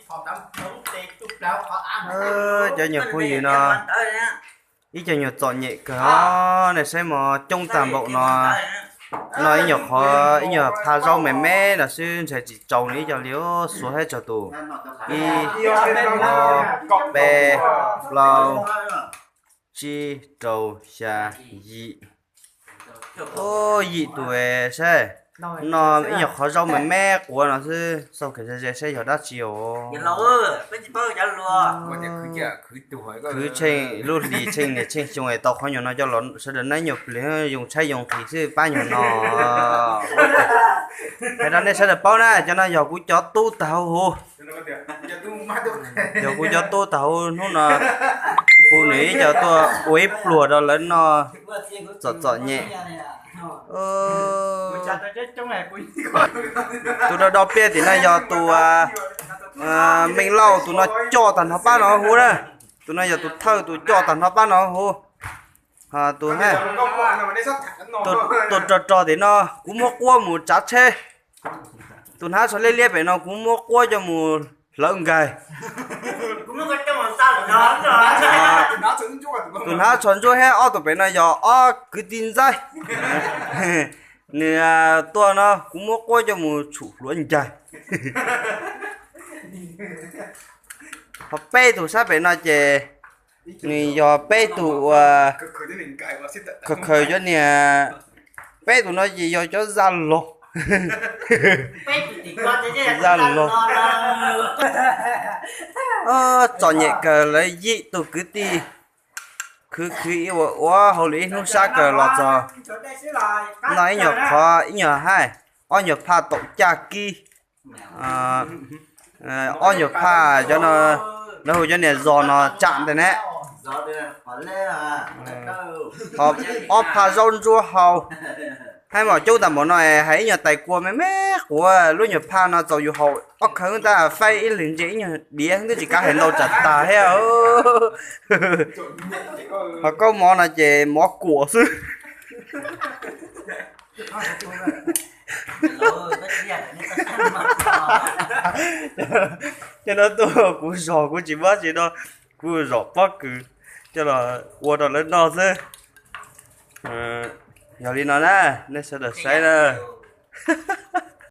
Cov nyuag phooj ywg no, ib co nyuag txom nyem kawg os, nej saib mos coob tag npaum no. No ib nyuag qhov ib nyuag phaj zaub me me no xwb ntshai tsis tsaus nws ib co li, xuav thiab tsaug tus. Ib, ob, peb, plaub, tsib, rau, xya, yim. Yim tus saib, no ib nyuag qhov zaub me me quav no xwb, xauj kiag ze ze saib yog dab tsi os. Khwv tsheej lub hlis tsheej niaj tsheej xyoo es tau qhov nyuag no coj los sawv daws nab nyuag pliag yoo tshaib yoo nqhis xwb pab nyuag no. Hais rau nej sawv daws paub na, cov no yog kuv cov tub tag huv huv. Yog kuv cov tub tag huv hnub no, kuv nws ib co tuaj ua ib pluag rau lawv noj txom txom nyem. Tus do do pliaj tim no yog tus Meej Lauj, tus no coj tag nrho pab no huv na. Tus no yog tus thawj tus coj tag nrho pab no huv. Tus, tus rog rog tim no kuv muab quab mus tsav tsheb. Tus hnav tsho liab liab pem no kuv muab quab coj mus hlawv nkais. Tus hnav tsho ntsuab thiab ob tus pem no yog ob kwv tij ntxaib. Nws tuaj no kuv muab quab coj mus tshum hluav ncaig. Ho peb tus sab pem no ces nws yog peb tus uas khaws khaws cov niag, peb tus no ces yog cov zaj log. Zaj log. Txom nyem kawg lawv yim tus kwv tij khwv khwv ib ua ua hauj lwm ib hnub sab kawg los txog no ib nyuag qhov ib nyuag haib, ob nyuag phaj taum caj kib. Ob nyuag phaj cov no, lawv hu cov niag zos no tsam ntawd ne. Ho ob phaj zaub ntsuab hau. Haib mas coob tag npaum no hais ib nyuag tais kua me me quav lub nyuag phaj no txaus yus haus ob khawv tab faib ib leeg ntse ib nyuag diav twb tsis kav hais ntau tsam tag thiab. Ho koj mov no ces mov kuam xwb. Cov no tuaj kuv zog kuv tsis muab tsis no, kuv zom pob kws coj los ua rau lawv noj xwb. Yog li no na, nej sawv daws saib na.